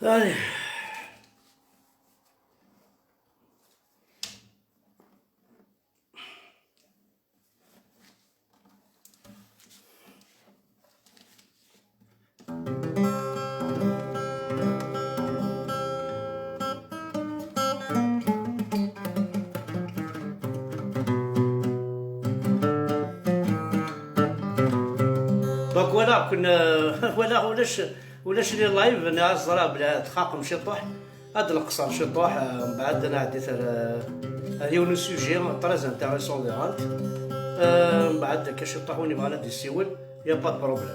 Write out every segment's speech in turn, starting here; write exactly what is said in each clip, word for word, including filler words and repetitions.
Allez. Donc voilà, كنا voilà ولاش ولاش لي لايف انا زرا بلا تخاقم شي طوح. هاد القصر شي طوح، آه، من بعد انا عديت على على يون سوجي تري انتريسون دي غانت. آه، من بعد كاش طاحوني بغا نادي السيول. يا با بروبليم.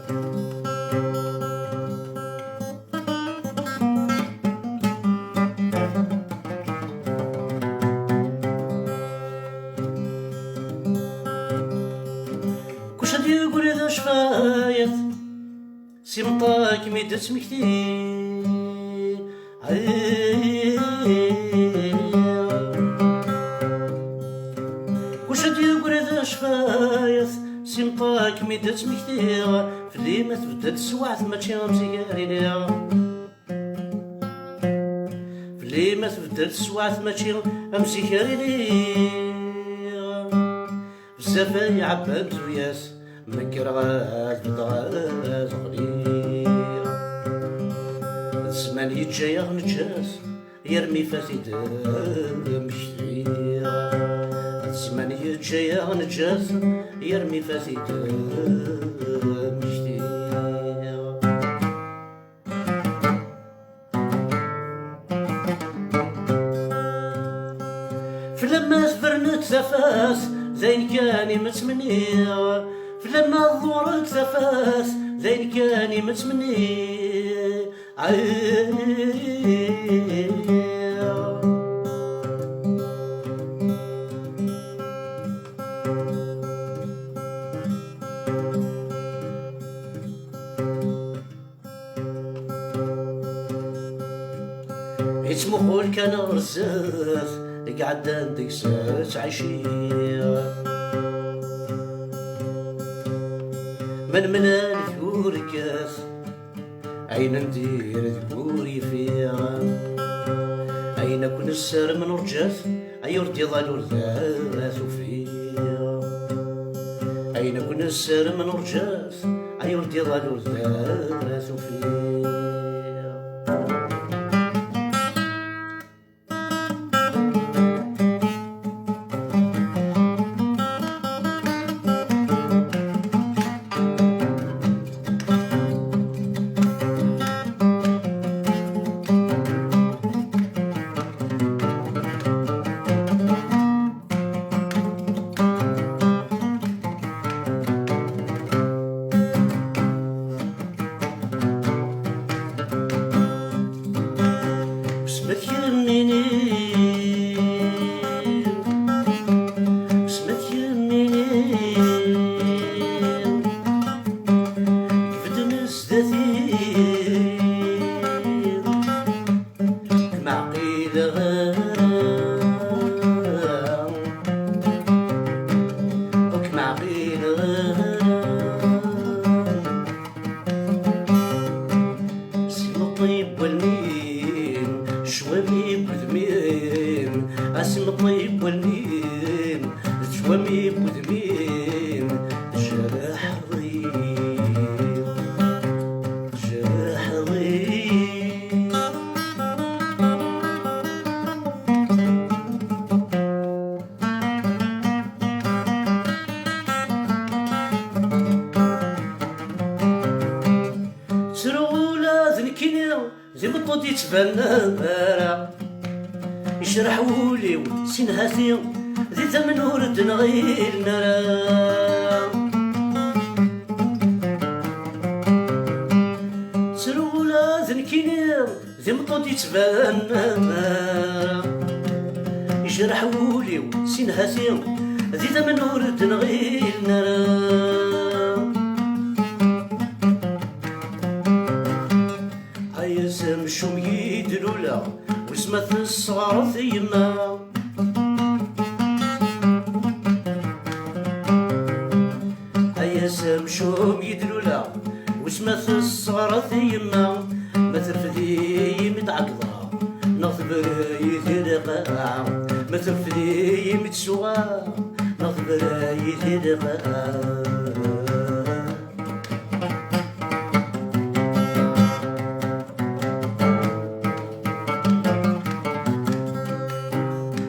كوش هاد يقول هذا شفايات سي مطاك ميدت مكتي. Kucad yugred cfayat, simṭa kem-id ad tmektiɣ, fell-i ma tbeddel teswaɛt mačči am zik ar iliɣ. Fell-i ma tbeddel teswaɛt mačči am zik ar iliɣ. Bezzaf ay ɛebban tuyat, mekkreɣ ad bedɣeɣ ad ɣliɣ. D zzman yeǧǧa-yaɣ neǧǧa-t, yermi fat-id mmektiɣ. D zzman yeǧǧa-yaɣ neǧǧa-t, yermi fat-id mmektiɣ. Flamma tbernek tafat, d ayen kan i m-ttmenniɣ. Flamma tḍurrek tafat, d ayen kan i m-ttmenniɣ. Ittmuqul kan ɣer zdat, i iɛeddan deg-s ttɛiciɣ. Ma nemlal turkat, ayen ndir deg wur yeffiɣ. Ayen akk nessarem nurǧa-t, ay ur d-iḍal ur d ara t-ufiɣ. Ayen akk nessarem nurǧa-t, ay ur d-iḍal ur d ara t-ufiɣ. Besmet kemmini, besmet kemmini, gvdem sdati. Ur kem-ɛqileɣ ara, ur kem-ɛqileɣ ara. S imeṭṭi n wallen-im, ccwami n wudem-im, a s imeṭṭi n wallen-im, d ccwami n wudem-im, tjerḥeḍ-iyi. Tjerḥeḍ-iyi. Ttruɣ ula d nekkini d imeṭṭu d-yettbanen ara. Yecreḥ wul-iw si nhati, d idammen ur d-nɣilen ara. Ttruɣ ula d nekkini d imeṭṭu d-yettbanen ara. Yecreḥ wul-iw si nhati, d idammen ur d-nɣilen ara. Ay ass amcum i d-luleɣ, wis ma tesseɣret yemma. Ay ass amcum i d-luleɣ, wis ma tesseɣret yemma. Ma terfed-iyi mi Tuɣa neɣ tebra-yi di liqrar.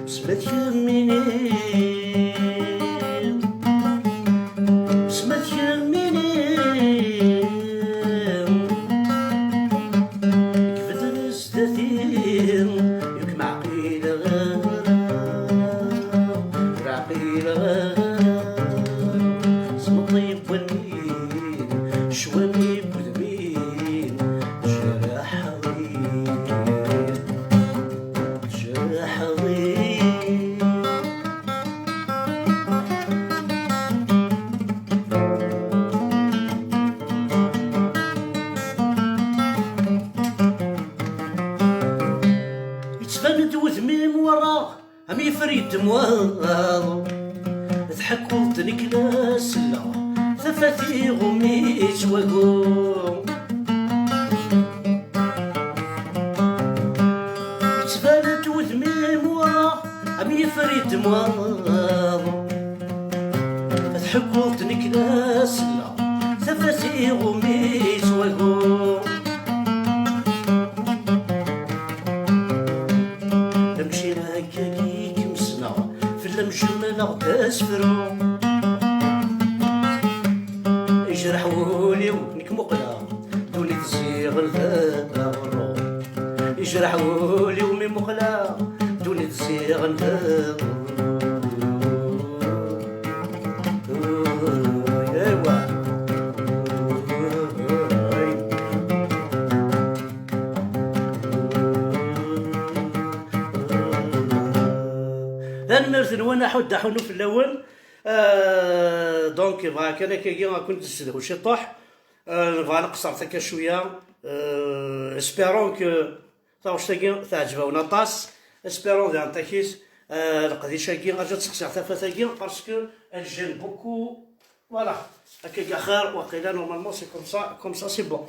Besmet kemmini, besmet kemmini. Kbed zdat-i, yak ma ɛqileɣ, ur ɛqileɣ. Smeṭ i wudem-im, ccwami n wudem-im, tjerḥeḍ-iyi, tjerḥeḍ-iyi. Yettban-d wudem-im werraɣ am yifer yeddem waḍu. Tḥekkuḍ-d nekk la selleɣ, tafat iɣumm-itt wagu. Yettban-d wudem-im werraɣ am yifer yeddem waḍu. Tḥekkuḍ-d nekk la selleɣ, tafat iɣumm-itt wagu. Amcir akkagi i kem-ssneɣ, fell-am jemmleɣ-d asefru. Ijreḥ wul-iw, nekk muqleɣ, ddunit ziɣen d aɣerru. Ijreḥ wul-iw mi muqleɣ, ddunit ziɣen d aɣerru. Ewa. Tanemmirt-nwen, aḥuddu aḥunnu fell-awen. Euh, donc, bɣiɣ kan akkagi ad kent-ssedhuɣ ciṭuḥ. Euh, nebɣa ad nqeṣṣer akka cwiya. Euh, espérons que taɣect-agi teɛǧeb-awen aṭas. Espérons daɣen takit, euh, leqdic-agi, rǧu ad sseqsiɣ tafat-agi, parce que elle gêne beaucoup. Voilà. Akkagi axir, waqila, normalement, c'est comme ça, comme ça, c'est bon.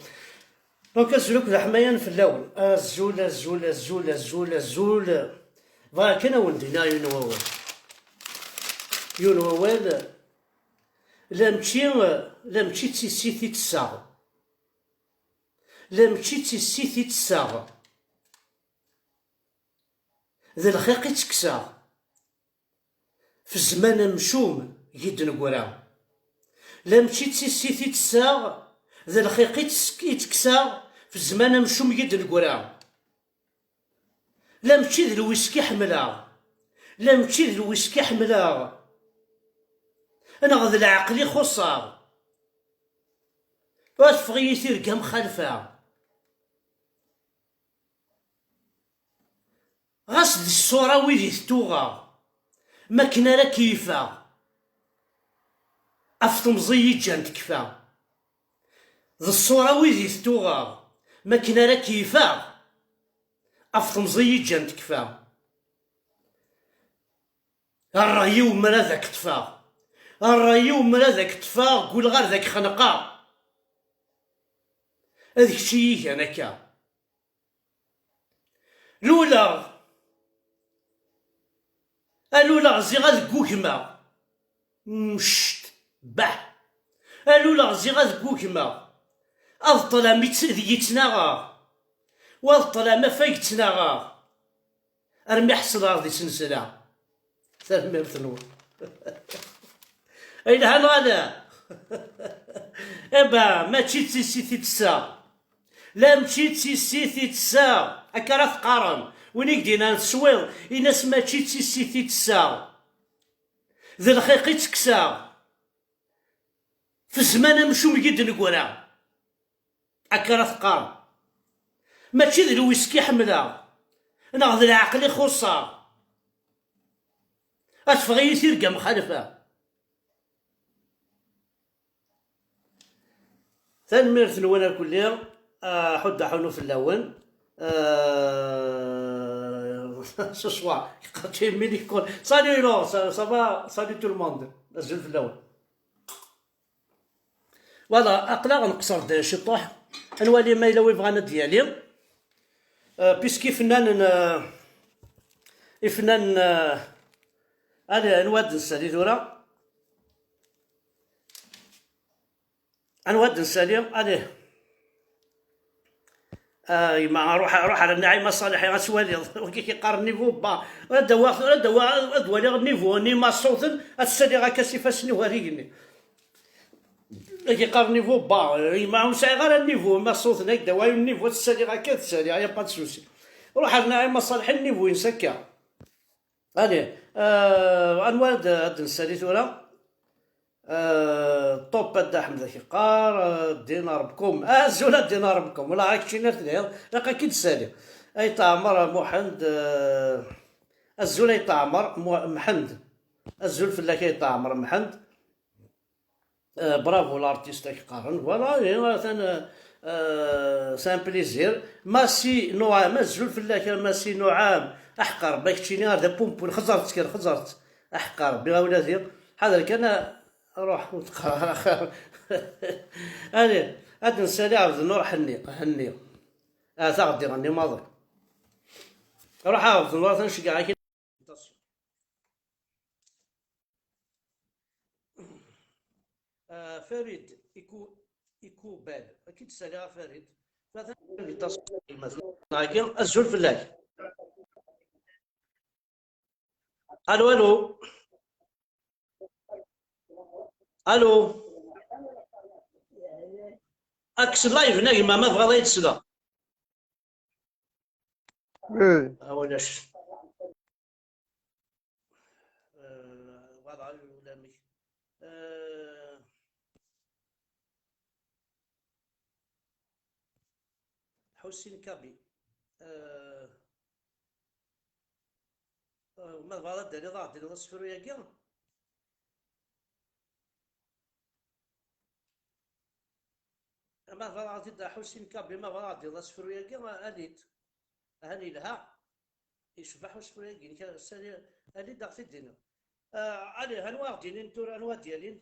Donc, azul akk d aḥmayan fell-awen. Azul, azul, azul, azul, azul. Bɣiɣ kan ad wen-d-iniɣ yiwen n wawal. Yiwen n wawal, la mačči, la mačči d tissit i ttesseɣ. La mačči d tissit i ttesseɣ. D lxiq i ttekkseɣ. F zzman amcum i d-neggra. La mačči d tissit i ttesseɣ, d lxiq i ttes-, i ttekkseɣ, f zzman amcum i d-neggra. La mačči d lwiski ḥemmleɣ, la mačči d lwiski ḥemmleɣ, neɣ d leɛqel i xuṣṣeɣ. Ur teffeɣ-iyi tirga mxalfa. Ɣas d ṣṣura wid i t-tuɣeɣ, makken ara keyyfeɣ ɣef temẓi yi-ǧǧan tekfa. D ṣṣura wid i t-tuɣeɣ, makken ara keyyfeɣ ɣef temẓi yi-ǧǧan tekfa. Ṛṛay-iw mer ad ak-ṭṭfeɣ, ṛṛay-iw mer ad ak-ṭṭfeɣ, ggulleɣ ar d ak-xenqeɣ. Ad kečč i yi-gan akka. Luleɣ, a luleɣ ziɣ ad ggugmeɣ. Mct, bah. A luleɣ ziɣ ad ggugmeɣ. Ad ṭṭlam i tt-, deg-i ttnaɣeɣ. Wa ad ṭṭlam afag ttnaɣeɣ. Armi ḥeṣleɣ di snesla. Tanemmirt-nwen. Ay lhan wala. Eba, mačči d tissit i ttesseɣ. La, mačči d tissit i ttesseɣ. Akka ara teqqarem. Win i k-d-yennan teswiḍ, in-as mačči d tissit i ttesseɣ. D lxiq i ttekkseɣ. F zzman amcum i d-neggra. Akka ara teqqar. Mačči d lwiski ḥemmleɣ, neɣ d leɛqel i xuṣṣeɣ. Ad teffeɣ-iyi tirga mxalfa. Tanemmirt-nwen a kulli. Ah, ḥudd aḥunu fell-awen. Ah, ce soir, yeqqar-d Mini Call. Salut, Laurent, ça, ça va? Salut tout le monde. Azul fell-awen. Voilà, aql-aɣ nqeṣṣer-d ciṭuḥ. Ad nwali ma yella wi bɣan ad d-yali. Euh, puisque ifennanen, euh, ifennanen, euh, Allez, anwa ad nsali tura? Anwa ad nsali? Allez. Ah, yemma, ruḥ, ruḥ ar Naɛima Ṣaleḥ, ad twaliḍ. Wagi yeqqar niveau bas. Ad awaɣ, ad awaɣ, ad waliɣ niveau n imaṣuten, ad ssaliɣ akka s ifassen-iw ar igenni. Ad yeqqar niveau bas, ma ur sɛiɣ ara niveau, ma ṣṣut-nni ad d-awayen niveau, ad t-ssaliɣ akka, ad t-ssaliɣ, y a pas de souci. Ruḥ ar Naɛima Ṣaleḥ, niveau-ines akka. Allez, euh, anwa ad, ad nsali tura? Euh, Top a Dda Ḥmed ak yeqqar, euh, ddin rebkum. Ah, azul a ddin rebkum. Wala, ak keččini ar telhiḍ, ilaq ad k-id-ssali. Ayt Ɛmer Muḥend, euh, azul Ayt Ɛmer Mu-, Mḥend. Azul fell-ak Ayt Ɛmer Mḥend. Euh, bravo l'artiste ak qqaren. Voilà, eh, atan, euh, c'est un plaisir. Massi Nuɛam, azul fell-ak a Massi Nuɛam. Aḥeqqar, ma keččini ar d apumpun, xẓer-tt kan, xẓer-tt. Aḥeqqar, bi awladi. Ḥader kan, a-, ruḥ, ur teqqar ara axir. Allez, ad nsali Ɛebd Nnur Ḥenni, Henni. Ah, taɣ-d iɣenni maḍi. Ruḥ a Ɛebd Nnur, ad nceggeɛ-ak. Ah, Farid Iku-, Ikubal. Ad k-id-ssaliɣ a Farid. Atan Farid, azul fell-ak. Allô, allô. Allô. Kkes live-nni a gma, ma tebɣiḍ ad yi-d-tesleḍ. Eh. Ah, ulac. Euh, voilà, ulamek. Euh, Ḥusin Kabi. Euh, euh, ma tebɣiḍ ad d-tiniḍ, ad d-tiniḍ asefru-agi. Ma bɣiɣ ad t-id-, Ḥusin Kabi, ma bɣiɣ ad d-tiniḍ asefru-agi, ali-d. Ahan yelha. Yecbeḥ usefru-agi-inek, sali, ali-d ad ɣ-t-id-tiniḍ. Ah, ali, anwa ad ɣ-d-yinin tura, anwa ad d-yalin?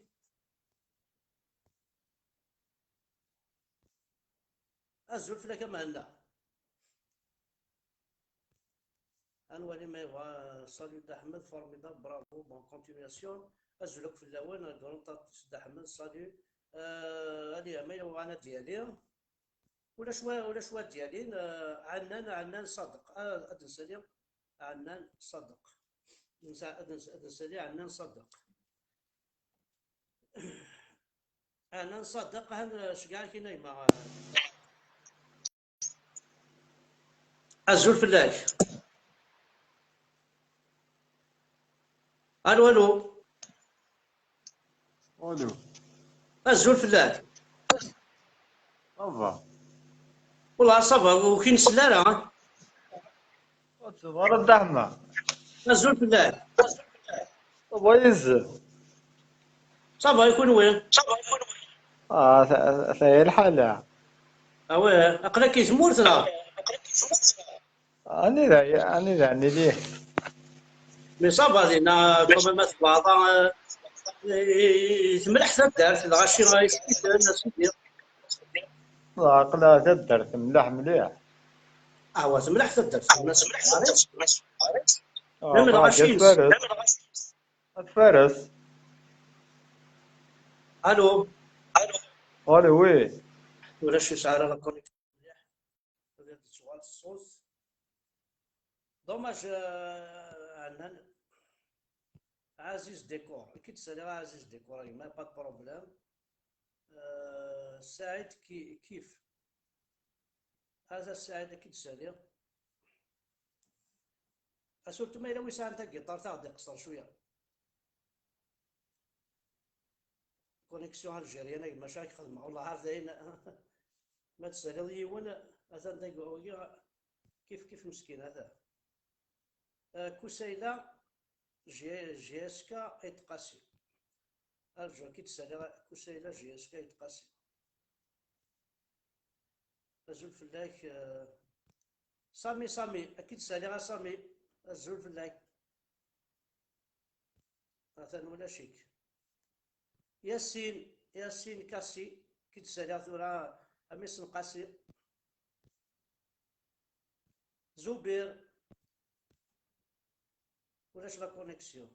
Azul fell-ak a Mhenna. Ad nwali ma yebɣa. Salut Dda Ḥmed, formidable, bravo, bonne continuation. Azul akk fell-awen, Grand Artiste Dda Ḥmed, salut. Euh, allez, ma yebɣan ad d-yali. Ulac wa, ulac wa ad d-yalin, euh, Ɛennan, Ɛennan Ṣadeq. Ah, ad nsali Ɛennan Ṣadeq. Nsa-, ad ns-, ad nsali Ɛennan Ṣadeq. Ɛennan Ṣadeq, ah, nceggeɛ-ak a gma. Azul fell-ak. Allô, allô. Allô. Azul fell-ak. Ça va. Wallah, ça va, ur k-nsell ara. Ur teẓẓiḍ ara Dda Ḥemma. Azul fell-ak. Ça va, yis. Ça va, i kunwi? Ah, ta-, ta-, lḥala. Awah, aql-ak i tmurt, neɣ? Anida, anida nili? Mais ça va, dinna, quand même, at Baɛḍa, euh, eh, temleḥ taddart, lɣaci, euh, iskiden, a sidi. Aql-aɣ taddart temleḥ mliḥ. Awa, temleḥ taddart, temleḥ taddart. Ah, même lɣaci-ines. At Fares. Allô? Allô, oui. Ulac yesɛa ara la connexion. Ad d-tuɣal ṣṣut. Dommage, euh, Ɛennan. Aziz Décor. Ad k-id-ssaliɣ a Aziz Décor, a gma, pas de problème. Euh, Saɛid ki-, kif. Hada Saɛid, ad k-id-ssaliɣ. A surtout ma yella wi sɛan tagiṭart, ad ɣ-d-iqeṣṣer cwiya. Connexion algérienne, a gma, acu ara k-xedmeɣ? Wallah, ar dayen, ma d-tsaliḍ yiwen, atan dagi, wagi, kif kif meskin, ata. Euh, Kusayla, J-, J S K Ayt Qasi. Arǧu, ad k-id-ssaliɣ Kusayla, J S K Ayt Qasi. Azul fell-ak, euh, Sami, Sami, ad k-id-ssaliɣ a Sami. Azul fell-ak. Atan ulac-ik. Yasin, Yasin Kasi, k-id-ssaliɣ tura, a mmi-s n Qasi. Zubir, ulac la connexion.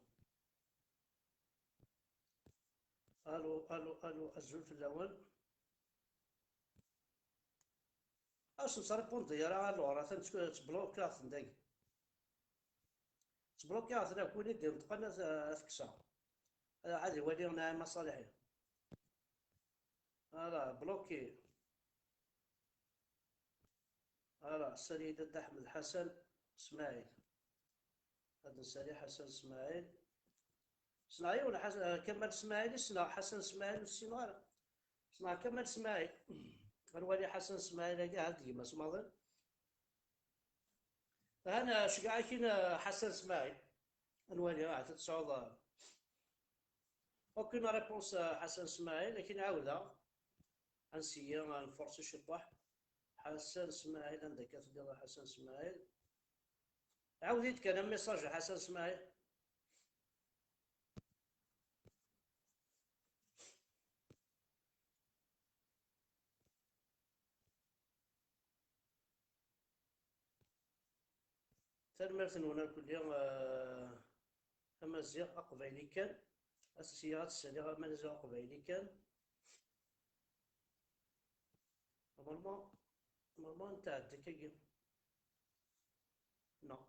Allô, allô, allô, azul fell-awen. Ur sen-ttṛipundi ara, alors atan tt-, ttblukiɣ-ten dagi. Ttblukiɣ-ten akk, win i d-ineṭqen ad, ad t-kkseɣ. Ad iwali Naɛima Ṣaliḥi. Voilà, bloqué. Voilà, Sarid Dda Ḥmed Ḥasan Smaɛil. Ad nsali Ḥasan Smaɛil. Ssneɣ yiwen Ḥas-, eh, Kamal Smaɛil i ssneɣ, Ḥasan Smaɛil ur ssineɣ ara. Ssneɣ Kamal Smaɛil. Ad nwali Ḥasan Smaɛil-agi, ha-t gma-s maḍi. Han, eh, ceggɛeɣ-ak-in, eh, Ḥasan Smaɛil. Ad nwali, ahat ad tesɛuḍ, eh, aucune réponse, eh, Ḥasan Smaɛil, akin ɛawdeɣ. Ad nsiyi, ad nfursi ciṭuḥ. Ḥasan Smaɛil, anda akka telliḍ a Ḥasan Smaɛil? Ɛawed-iyi-d kan amessage a Ḥasan Smaɛil. Tanemmirt-nwen akk-nni, eh, amaziɣ aqbayli kan. Ad s-, syiɣ ad s-saliɣ amaziɣ aqbayli kan. Normalement, normalement, netta ɛedda kagi. Non.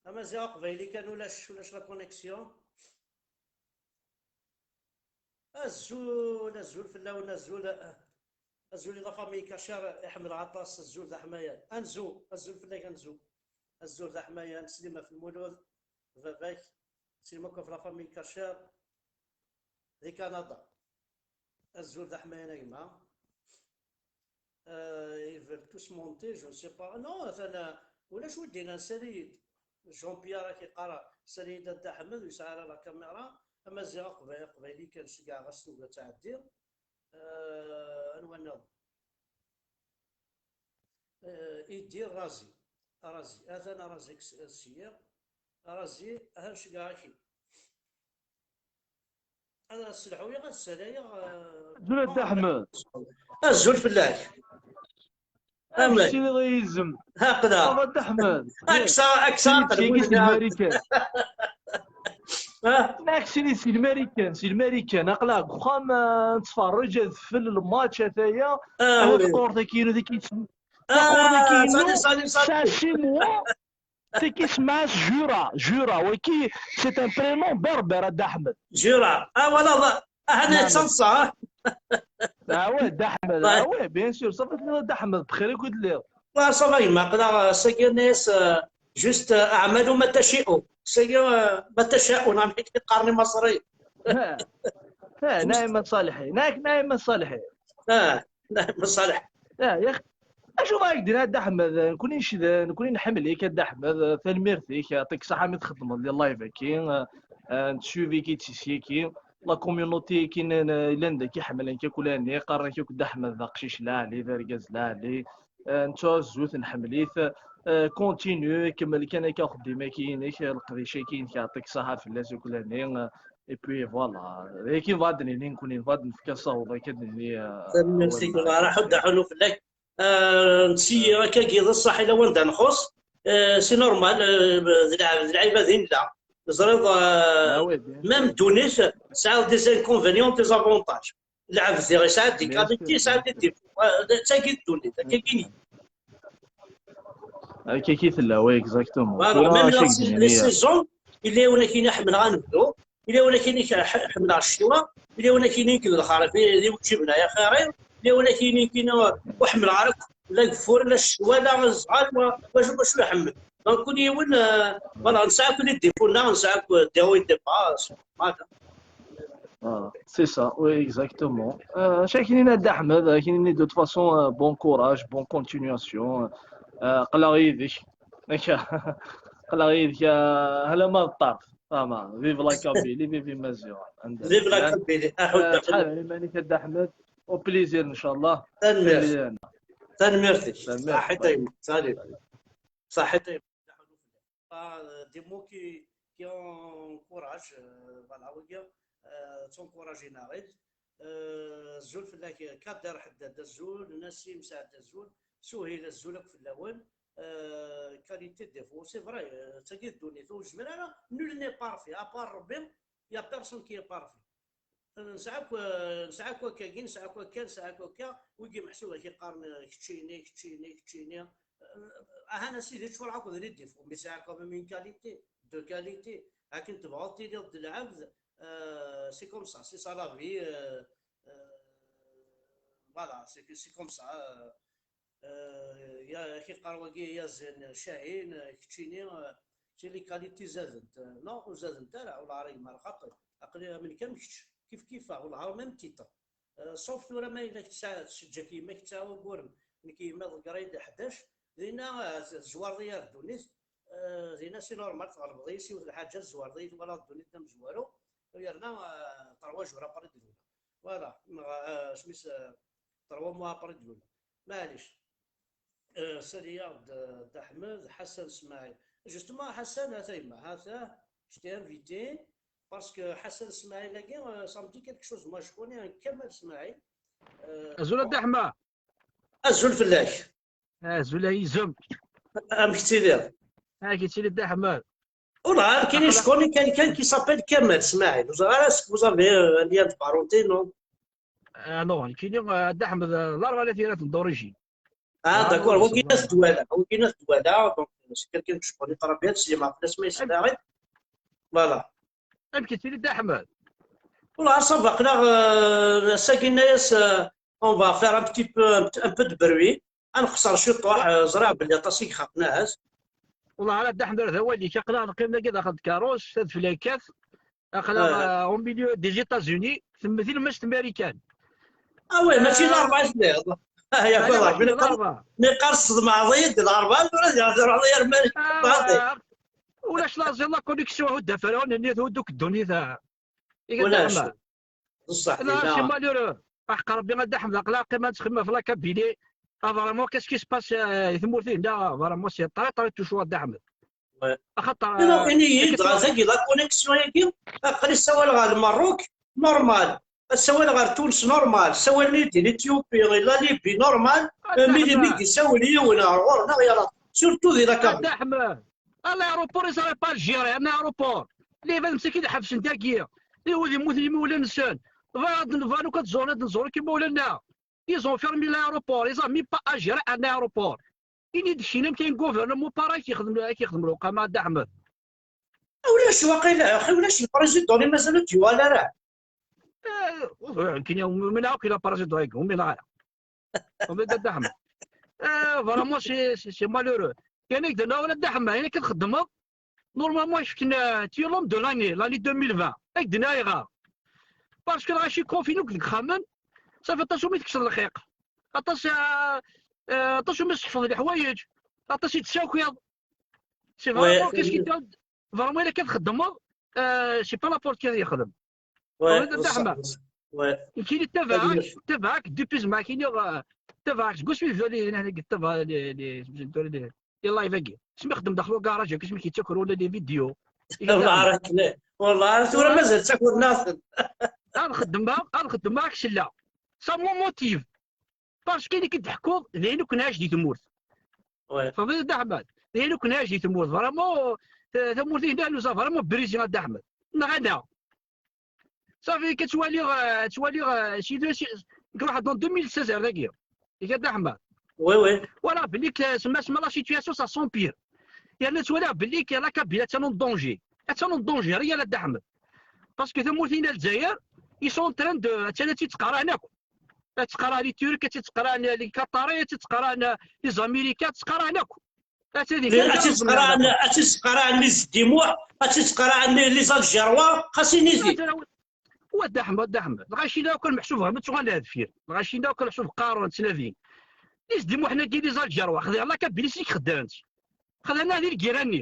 Amaziɣ aqbayli kan, ulac, ulac la connexion. Azul, azul fell-awen, azul, azul i la famille Kacher, iḥemmel aṭas, azul d aḥmayan. Anzu, azul fell-ak, anzu. Azul d aḥmayan, Slim ɣef Lmulud, baba-k, Slim akk ɣef la famille Kacher, di Kanada. Azul d aḥmayan a gma. Euh, ils veulent tous monter, je ne sais pas. Non, atan, euh, ulac wi d-yennan sali-yi-d. Jean-Pierre ak-iqqar sali-yi-d a Dda Ḥmed, ur yesɛi ara la caméra. Amaziɣ aqba-, aqbayli kan ceggɛeɣ-as tuga ad tɛeddi. Euh, anwa nniḍen? Euh, Idi Razi. Razi. Atan Razi s-, syiɣ. Razi, atan ceggɛeɣ-ak-id. Ad as-selḥuyeɣ, ad ssalayeɣ, eh, Azul a Dda Ḥmed. Azul fell-ak. Amek amek? Tiliḍ a yizem? Aql-aɣ. Aba Dda Ḥmed. Aksa, aksa, Tili-d aql-aɣ. Tili-d si Lmarikan. Ha? Tili-d si Lmarikan, si Lmarikan. Aql-aɣ deg uxxam, eh, nettferrij adfel, lmatch, ataya. Ah, oui. Taqurt-agi-inu, deg-, ah, taqurt-agi-inu, salut, salut, salut. Ça, six mois. Tagi semma-s Jura, Jura, waki, c'est un prénom berbère, a Dda Ḥmed. Jura. Ah, voilà, voilà. Ah, hana yettaḍsa, ah. Ah ouais, Dda Ḥmed. Ah ouais, bien sûr. Ça va, Dda Ḥmed, bxir i telliḍ. Ouais, ça va, yemma, aql-aɣ, euh, sagi, euh, juste, euh, اعملوا ما تشاءوا. Sagi, euh, ما تشاءون, amek i qqaren Imaṣriyen. Ha. Ha, Naɛima Ṣaliḥi. Naɛima Ṣaliḥi. Ha. Naɛima Ṣaliḥi. Ah, ya أخي، acu ma ak-d-nniɣ a Dda Ḥmed, nekkni necd-, nekkni nḥemmel-ik a Dda Ḥmed, tanemmirt-ik, yeɛṭik ṣṣeḥḥa mi txeddmeḍ les live-agi, eh, nettsuivi-k-id si syagi, la communauté-agi n, n, yellan dagi ḥemmlen-k akk lani, qqaren-ak akk Dda Ḥmed d aqcic lɛali, d argaz lɛali, eh, nettɛuzzu-t, nḥemmel-it, eh, continue, kemmel kan akka axeddim-agi-inek, leqdic-agi-inek, yeɛṭik ṣṣeḥḥa fell-as akk lani, eh, et puis voilà, d ayen bɣa ad d-nini nekkni, bɣa ad d-nefk asaweḍ akka ad d-nini, eh, tanemmirt-ik, awal-nneɣ. Ḥedd aḥunu fell-ak. Ah, nsiyi akkagi d ṣṣeḥ ila wanda nxuṣ. Ah, c'est normal, ah, d lɛeb-, d lɛibad i nella. Teẓriḍ, ah, ah, oui, bien sûr, même ddunit tesɛa des inconvénients, des avantages. Lɛebd diɣ yesɛa des qualités, yesɛa des défauts. Ah, d tagi ddunit, akkagi-nni. Akkagi tella, oui, exactement. Voilà, même la, les saisons, yella yiwen akini ḥemmleɣ anebdu, yella yiwen akini ḥemmleɣ ccetwa, yella yiwen akini nekk d lxerif, d iwǧiben ay axir, yella yiwen akini kini ur ḥemmleɣ ara akk, la ageffur, la ccetwa, la ẓẓal, wa-, wacu, wacu iḥemmel. Donc, kul yiwen, euh, voilà, nesɛa akk les défauts-nneɣ, nesɛa akk des hauts et des bas, voilà. Ah, c'est ça, oui, exactement. Euh, acu ak-nini a Dda Ḥmed, acu ak-nini de toute façon, euh, bon courage, bonne continuation. Euh, aql-aɣ yid-k. Aql-aɣ yid-k, euh, alamma d ṭṭerf. Vraiment, vive la Kabylie, vive Imaziɣen. Vive la Kabylie. Euh, ttḥadar iman-ik a Dda Ḥmed. Au plaisir, inchallah. Tanemmirt. Tanemmirt-ik. Tanemmirt. Saḥit a yemma. Salut. Saḥit a yemma. Ah, des mots qui, qui encouragent, euh, voilà, wagi, euh, ttwankuṛajen-aɣ-id. Euh, azul fell-ak, Kader Ḥeddad, azul, Nassim Saɛd, azul, Suhil, azul akk fell-awen. Euh, qualité, défaut, c'est vrai, euh, d tagi d ddunit, ur nezmir ara, nul n'est parfait, à part Rebbi, il y a personne qui est parfait. Nesɛa akk, nesɛa akk akkagi, nesɛa akk akka, nesɛa akk akka, wigi meḥsub ak-iqqaren keččini, keččini, keččini. Ahan a sidi, ttcuraɣ akked les défauts, mais sɛiɣ quand même une qualité, deux qualités. Akken tebɣuḍ tiliḍ d lɛebd, euh, c'est comme ça, c'est ça la vie, euh, euh, voilà, c'est que c'est comme ça. Euh, euh, ya, ak-iqqar wagi yazen, cahin, euh, keččini, euh, c'est les qualités zadent, euh, non, ur zadent ara, ur ɛriɣ ma xaṭi. Aql-i am nekk am kečč, kif kif, ur ɛriɣ même titre. Euh, sauf tura ma yella teǧǧa-k yemma-k tettɛawa uguren, nekk yemma ḍegger-iyi-d ḥdac, dinna, euh, tezwareḍ-iyi ar ddunit, euh, dinna c'est normal, tɣelbeḍ-iyi s yiwet lḥaǧa, tezwareḍ-iyi, twalaḍ ddunit d amezwaru, yerna, euh, trois jours après d-lula. Voilà, neɣ, euh, asmi-s, euh, trois mois après d-lula. Maɛlic. Euh, sali-yaɣ-d, euh, Dda Ḥmed, Ḥasan Smaɛil. Justement, Ḥasan, ha-t-a yemma, ha-t-a, je t'ai invité, parce que Ḥasan Smaɛil-agi, euh, ça me dit quelque chose. Moi, je connais un Kamal Smaɛil. Euh, Azul a Dda Ḥmed. Azul fell-ak. Azul a yizem. Amek tettiliḍ? Amek yettili Dda Ḥmed? Ur ɛad, kini je connais quelqu'un qui s'appelle Kamal Smaɛil. Vous avez, est-ce que vous avez, euh, un lien de parenté, non? Ah non, nekkini, euh, Dda Ḥmed, euh, d Larba n At Yiraten d'origine. Ah, d'accord, wagi n At Dwala, wagi n At Dwala, donc, euh, c'est quelqu'un que je connais très bien, c'est ma place, mais c'est vrai. Voilà. Amek yettili Dda Ḥmed? Voilà, ça va, aql-aɣ, euh, ass-agi, euh, on va faire un petit peu, un, un peu de bruit. Ad nqeṣṣer ciṭuḥ, euh, ẓriɣ belli aṭas i ixaqen ahat. Wellah, ala Dda Ḥmed, ar d awal-ik, aql-aɣ neqqim dagi daxel n tkeṛṛust, adfel yekkat, aql-aɣ, euh, au milieu des États-Unis, temmet tlemmast Marikan. Ah ouais, mačči d Larba i telliḍ. Ah, ya, mačči d Larba. Niqal ṣedmeɣ-iyi-d d Larba, tura ad iruḥ yermel. Ah, ulac laẓ, la connexion, hudda fell-awen, nni thuddu-k ddunit. Ulac. D ṣṣeḥ. Là, c'est malheureux. Aḥeqq Rebbi a Dda Ḥmed, aql-aɣ qqim ad nttxemmim ɣef la Kabylie. Ah, vraiment, qu'est-ce qui se passe, euh, i tmurt-ina? Vraiment, c'est très, très touchant, a Dda Ḥmed. Ouais. Axaṭer, euh, ini-yi-d, dɣa tagi, la connexion-agi, aql-i ssawaleɣ ɣer Lmerruk, normal. Ssawaleɣ ɣer Tunes, normal. Ssawalen-iyi-d di l'Éthiopie, la Libye, normal. Ah, euh, mi d-, mi d-issawel yiwen ɣer ɣur-neɣ, yala. Surtout di la Kabylie. A Dda Ḥmed. Ah, l'aéroport, ils n'arrivent pas à le gérer, un aéroport. Les vannes, c'est qui, les vannes, c'est qui, les vannes, ils ont fermé l'aéroport, ils n'ont même pas à gérer un aéroport. Ini-d keččini amek i gouvernement pareil i k-ixdem, i k-ixdem lewqama, a Dda Ḥmed. Ulac waqila, axi ulac le président, mazal ur d-yuɣal ara. Eh, nekkini umineɣ akk i le président-agi, umineɣ ara. Umineɣ a Dda Ḥmed. Eh, vraiment, c'est, c'est, c'est malheureux. Yerna ak-d-nniɣ a Dda Ḥmed, ayen akka txeddmeḍ, normalement, i fken, euh, tu es l'homme de l'année, l'année deux mille vingt. Ak-d-nniɣ ayɣer. Parce que lɣaci confiné akk deg ixxamen, safi aṭas umi tekkseḍ lxiq. Aṭas, euh, euh, aṭas umi tseḥfeḍ leḥwayeǧ, aṭas i d-tessakiḍ. C'est vraiment, qu'est-ce qui te, vraiment, ayen akka txeddmeḍ, euh, c'est pas n'importe qui ad t-yexdem. Nekkini ttabaɛeɣ-k, ttabaɛeɣ-k depuis zman, nekkini, euh, ttabaɛeɣ-k seg wasmi bdan, eh, ttabaɛeɣ les, les, les, les live-agi. Asmi xeddmeɣ daxel ugaraj-agi, asmi k-yettaker ula les vidéos. Wellah, tura mazal ttaker-aɣ-ten. Ad xeddmeɣ, ad xeddmeɣ ak-selleɣ. Ça me motive. Parce que nekk d-ḥkuɣ d ayen akk nɛic di tmurt. Tfehmeḍ, a Dda Ḥmed? D ayen akk nɛic di tmurt. Vraiment, ta-, tamurt-ina, nous a vraiment brisé, a Dda Ḥmed. Neɣ ala? Safi, akka ttwaliɣ, euh, ttwaliɣ, euh, si, si, nekk ruḥeɣ dans deux mille seize ar dagi. Yak a Dda Ḥmed. Oui, oui. Voilà, belli que, semma, semma la situation, ça s'empire. Yerna ttwaliɣ belli que la Kabylie, attan en danger. Attan en danger, réel, a Dda Ḥmed. Parce que tamurt-ina Lezzayer, ils sont en train de, attan ad tt-id-ttqerriɛen akk. Ad tt-ttqerriɛen les Turcs, ad tt-id-ttqerriɛen les Qataris, ad tt-ttqerriɛen les Américains, ad tt-ttqerriɛen akk. Ad tt-id-, ad tt-id-ttqerriɛen, ad tt-ttqerriɛen les Zeddimuḥ, ad tt-id-ttqerriɛen les, les Algérois, xas init-id. Wa Dda Ḥmed, Dda Ḥmed. Lɣaci-nni akk meḥsub ɣer ma ttuɣal ar deffir. Lɣaci-nni akk meḥsub qqaren, ttnadin. Les Zeddimuḥ-agi, les Algérois, xedɛen la Kabylie, s i k-xeddɛen. Xedɛen di lgirra-nni.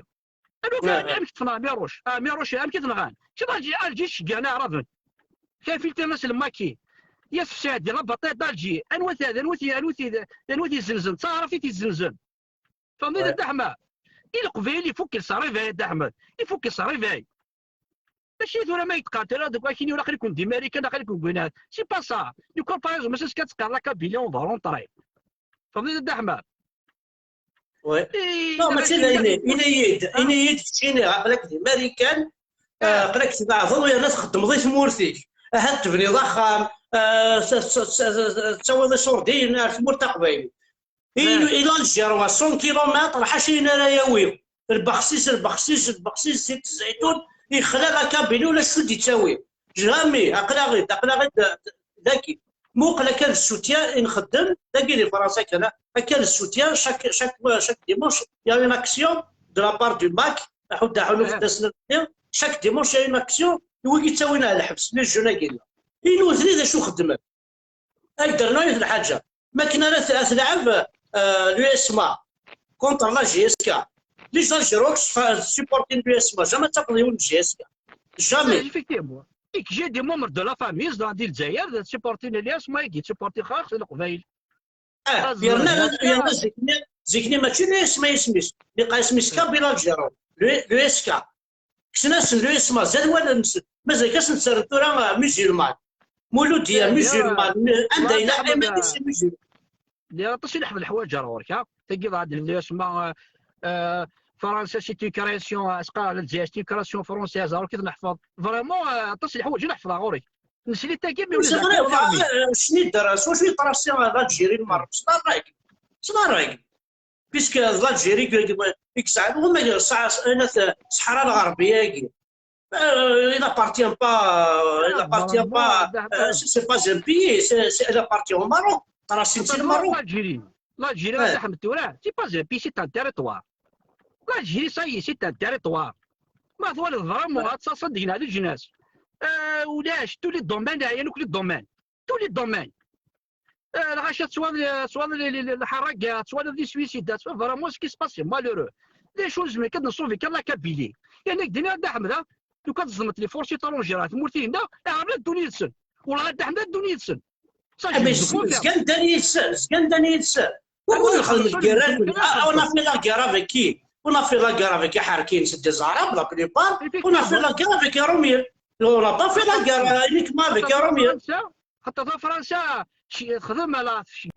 Anwa kan, amek ṭṭfen Ɛmiruc? Ɛmiruc, amek i t-nɣan? Kečč d Alji-, Alji tceggɛen Aɛraben. Kayf iltana s lmaki. Yasef Saɛdi, la bataille d'Alger. Anwa t-, anwa t-, anwa t-, anwa t-izzenzen? D taɛrabt i t-izzenzen. Tfehmeḍ, a Dda Ḥmed? I Leqbayel, il faut qu'il se réveille, a Dda Ḥmed. Il faut qu'il se réveille. Mačči tura ma yettqal tura deg wakken ur aql-iken di Marikan, aql-iken deg winat. C'est pas ça. Nekk, par exemple, mačči ska ttqal la Kabylie, on va rentrer. Tfehmeḍ, a Dda Ḥmed? Oui. Non, mačči d ayen, ini-yi-d, ini-yi-d keččini, aql-ak di Marikan, aql-ak tbeɛdeḍ, yerna txeddmeḍ i tmurt-ik. Ahat tebniḍ axxam, eh, t-, t-, t-, t-, tawiḍ iṣurdiyen ar tmurt taqbaylit. I, i l'Algérie wa cent kilomètres, ḥaca ayen ara yawi. Lbexsis, lbexsis, lbexsis, zit zzaytun, yexla la Kabylie, ulac ur d-yettawi. Jamais, aql-aɣ-id, aql-aɣ-id, eh, dagi. Muqel akka d soutien i nxeddem, dagi di Fransa kan, akka d soutien, chaque, chaque, chaque dimanche, il y a une action de la part du MAK, aḥuddu aḥunuf d asnelti, chaque dimanche, il y a une action, i wigi ttawin ar lḥebs, les jeunes-agi. I nutni d acu xeddmen? Ad d-rnu yiwet lḥaǧa. Ma akken ara t-, ad tleɛɛeb, euh, l'U S M A contre la J S K. Les Algérois supportent l'U S M A. Jamais ad tafeḍ yiwen n J S K. Jamais. Effectivement. Et que j'ai des membres de la famille dans l'Algérie, de supporter l'U S M A, qui supportent Xax, Leqbayel. Ah, yerna, yerna zik-nni, zik-nni mačči l'U S M A isem-is. Niqa isem-is Kabyle Algéro. L'U S K. Kksen-asen l'U S M A, zad wallen-nsen. Mazal-k asen-ttarren tura, ah, musulman. Mulud ya musulman, anda yella iman-is musulman. Lliɣ aṭas i neḥfed leḥwayeǧ ar ɣur-k, ha? Tagi dɣa d l'U S M A, euh, Fransa, c'est une création, euh, asqa, Lezzayer, c'est une création française, ar ɣur-k i t-neḥfeḍ. Vraiment, euh, aṭas n leḥwayeǧ i neḥfeḍ ar ɣur-k. Nesli tagi, mi ur c'est vrai, nezmir. Schneider, s wacu yeṭrasi l'Algérie, Lmerruk, c'est la règle. C'est la règle. Puisque l'Algérie, i yesɛan, huma yesɛa, Ṣṣeḥra Lɣerbiya-agi. Euh, il appartient pas, euh, il appartient pas, euh, c'est, c'est pas un pays, c'est, c'est, il appartient au Maroc. T'as la Chine, c'est le Maroc. L'Algérie, l'Algérie, c'est pas un pays, c'est un territoire. L'Algérie, ça y est, c'est un territoire. Ma twalaḍ vraiment, ad taseḍ deg-neɣ d leǧnas. Euh, ulac, tous les domaines, il y a tous les domaines. Tous les domaines. Eh, lɣaci ad teswaḍ, eh, teswaḍ li-, li-, li-, lḥaraga, ad teswaḍ les suicides, ad teswaḍ vraiment ce qui se passe, c'est malheureux. D acu ur nezmir kan ad nṣubi kan la Kabylie? Yerna deg ddin Dda Ḥemda, lukan tẓeḍmet les forces étrangères ar tmurt-nneɣ, iɛerren ad ddun yid-sen. Wala Dda Ḥemda ad ddun yid-sen. Ça, ah, mais zgan ddan yid-sen, zgan ddan yid-sen. Wukud nxeddem lgirra? Ah, on a fait la guerre avec qui? On a fait la guerre avec Iḥerkiyen, c'est des Arabes, la plupart. On a fait la guerre avec les Romiens. On n'a pas fait la guerre uniquement avec les Romiens. Xaṭer Fransa, ci-, texdem la, ci-,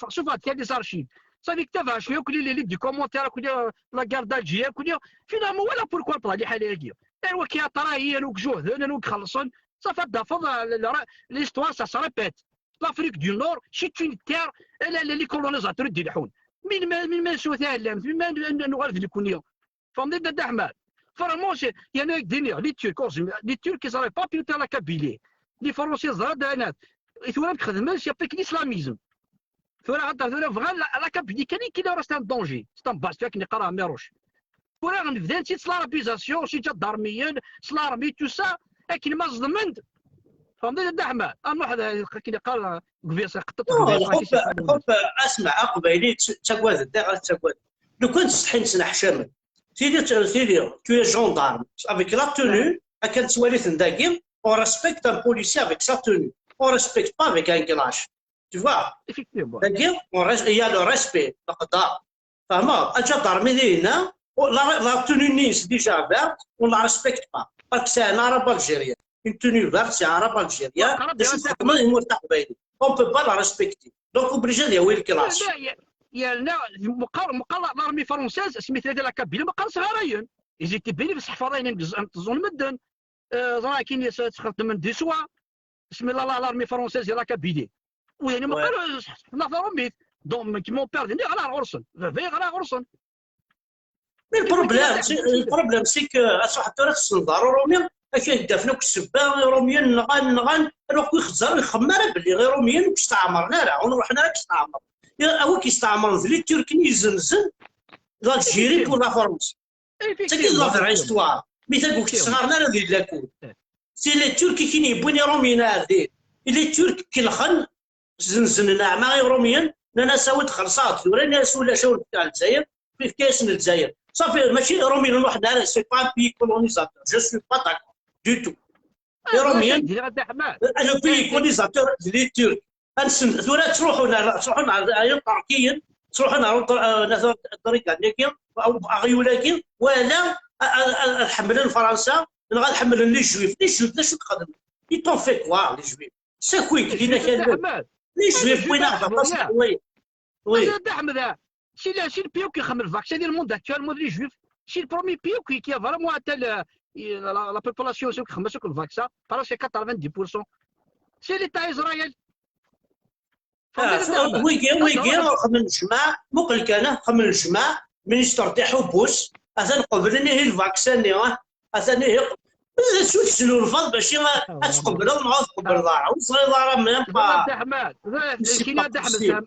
شوف هاد les archives. صافي كتبها شوية، كل les, les, les commentaires، كل la guerre d'Algérie، كل finalement, voilà pourquoi نطلع لحالة هادي. أنا وكي أطراي، أنا وكجهدن، أنا وكخلصن. صافي تدافض، آه، ال-، ال-، l'histoire, ça se répète. L'Afrique du Nord, c'est une terre, elle, elle, les colonisateurs دي الحون. من ما، من ما نسوى ثالام، من ما ن-، ن-، نغرد لكونيا. فهمتني Dda Ḥmed? Vraiment, c'est, يعني, دينيا، les Turcs, les Turcs, ils n'auraient pas pu faire la Kabylie. Les Français, زرا دانات. ثورة خدمة، c'est avec l'islamisme. ثورة غدا، ثورة بغا la, la Kabylie، كان كي راه c'est un danger. C'est un bastard، كي نقرا ميروش. ثورة غنبدا نسيت l'arabisation، شي جدارميين، l'armée، tout ça. لكن ما زضمنت. فهمتني Dda Ḥmed؟ أنا واحد كي قال، قبيصة، قطة، non, قبيصة، الحب، كي شي حاجة. الحب، اسمع، اقبايلي تسقواد، انت غير تسقواد. لو كان تستحي نتنحشم. Tili, tili, tu es gendarme. Avec la tenue, akken tettwaliḍ dagi, on respecte un policier avec sa tenue. On respecte pas avec un clash. Tu vois? Effectivement. Dagi, on res-, il y a le respect. Leqder. Fehmeḍ? Aǧadarmi dinna, la, la tenue-nni-ines déjà verte, on la respecte pas. Parce que c'est un arabe algérien. Une tenue verte, c'est un arabe algérien. D acu txeddmeḍ i tmurt taqbaylit? On peut pas la respecter. Donc, obligé ad yawi le clash. Yerna, meqqar, meqqar l'armée française, asmi tella la Kabylie, meqqar sɣarayen. Ils étaient bénéfiques, seḥfaḍ ayen n tẓun medden. Euh, ẓra akin txeddmen des soins. Asmi la, la, l'armée française, la Kabylie. Ou yani, meqqar, euh, la Roumie. Donc, mon père, d-, ɣer ɣur-sen. Baba, ɣer ɣur-sen. Mais le problème, c'est, le problème, c'est que, à ce moment-là, c'est le Roumien, akken dafen akk ssebba, Iṛumyen nɣan, nɣan, alors que ixeẓẓer, ixemmem ara belli Iṛumyen ur k-steɛmren ara, ur ruḥen ara k-steɛmren. Awi k-steɛmren d les Turcs i izenzen l'Algérie pour la France. C'est la vraie histoire. Mi tagi ur k-ttɣaren ara di lakul. C'est les Turcs i k-in-yewwin Iṛumyen ar din. Et les Turcs kellxen, zzenzen leɛma Iṛumyen, nnan-as awi-d xelṣeɣ-d tura, nnan-as ulac, awen-fkeɣ Lezzayer, yefka-yasen Lezzayer. Safi, mačči Iṛumyen ruḥen ara, c'est pas un pays colonisateur, je suis pas d'accord du tout. Iṛumyen, le pays colonisateur, d les Turcs. Ansen, tura ttruḥun ar, ttruḥun ar, ar Iṭerkiyen, ttruḥun ar, ar, ar Ṭrigan-agi, aɣyul-agi, wala a-, a-, a-, ad ḥemmlen Fransa, neɣ ad ḥemmlen les Juifs. Les Juifs, d acu i xedmen? Ils t'ont fait quoi, les Juifs? Ssaki-k dinna kan. Les Juifs wwin-aɣ-d aṭas n leḥwayeǧ. Oui. Dda Ḥmed, c'est le, c'est le pays qui ixemmem le vaccin dans le monde actuellement, les Juifs. C'est le premier pays qui, qui a vraiment atteint le, la, la population, ceux qui ixemmem le vaccin, parce que quatre-vingt-dix pour cent. C'est l'État Israël. Wigi wigi xemmen jmaɛ, muqel kan, xemmen jmaɛ, ministre Tiḥubus atan qeblen ihi lvaksin-nni. Atan ihi d acu tesnulfaḍ bac ad tqebleḍ neɣ ad tqebleḍ ara, ur teẓriḍ ara même pas. Ad Ḥmed,